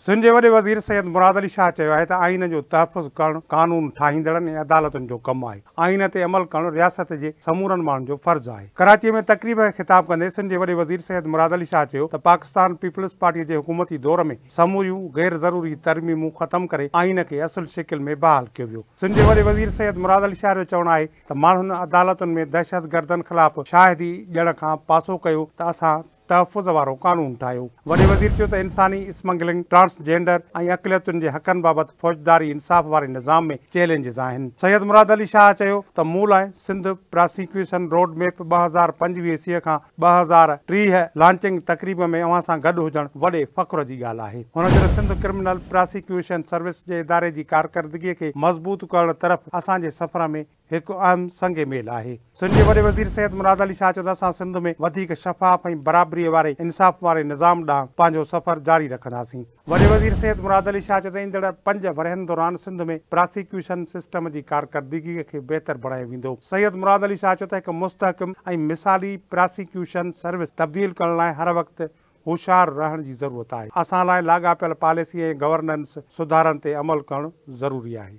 سنڌ جي وڏي وزير سيد مراد علي شاهه چيو آهي ته آئين جو تحفظ ڪرڻ قانون ٺاهيندڙن ۽ عدالتن جو ڪم آهي، آئين تي عمل ڪرڻ رياست جي سمورن ماڻهن جو فرض آهي. ڪراچي ۾ تقريب کي خطاب ڪندي سنڌ جي وڏي وزير سيد مراد علي شاهه چيو ته پاڪستان پيپلز پارٽي جي حڪومتي دور ۾ سموريون غير ضروري ترميمون ختم ڪري آئين کي اصل شڪل ۾ بحال ڪيو ويو. سنڌ جي وڏي وزير سيد مراد علي شاهه جو چوڻ آهي ته ماڻهن عدالتن ۾ دهشتگردن خلاف شاهدي ڏيڻ کان پاسو ڪيو ته اسان تحفظ وارو قانون ٺاهيو. وڏي وزير چيو ته انساني اسمگلنگ، ٽرانس جينڊر ۽ اقليتن جي حقن بابت فوجداري انصاف واري نظام ۾ چئلينجز آهن. سيد مراد علي شاهه چيو ته مون لاء سنڌ پراسيڪيوشن روڊ ميپ 2025 عيسوي کان 2030 لانچنگ تقريب ۾ اوهان سان گڏ هجڻ وڏي فخر جي ڳالهه آهي. هن چيو ته سنڌ ڪرمنل پراسيڪيوشن سروس جي اداري جي ڪارڪردگي کي مضبوط ڪرڻ طرف اسان جي سفر ۾ هڪ اهم سنگ ميل آهي. سنڌ جي وڏي وزير سيد مراد علي شاهه چيو ته اسان سنڌ ۾ وڌيڪ شفاف ۽ برابري واري انصاف واري نظام ڏانهن پنهنجو سفر جاري رکنداسين. وڏي وزير سيد مراد علي شاهه چيو ته ايندڙ پنج ورهين دوران سنڌ ۾ پراسيڪيوشن سسٽم جي ڪارڪردگي کي بهتر بڻايو ويندو. سيد مراد علي شاهه چيو ته هڪ مستحڪم ۽ مثالي پراسيڪيوشن سروس تبديل ڪرڻ لاء هر وقت هوشيار رهڻ جي ضرورت آهي. اسان لاء لاڳاپيل پاليسي ۽ گورننس سڌارن تي عمل ڪرڻ ضروري آهي.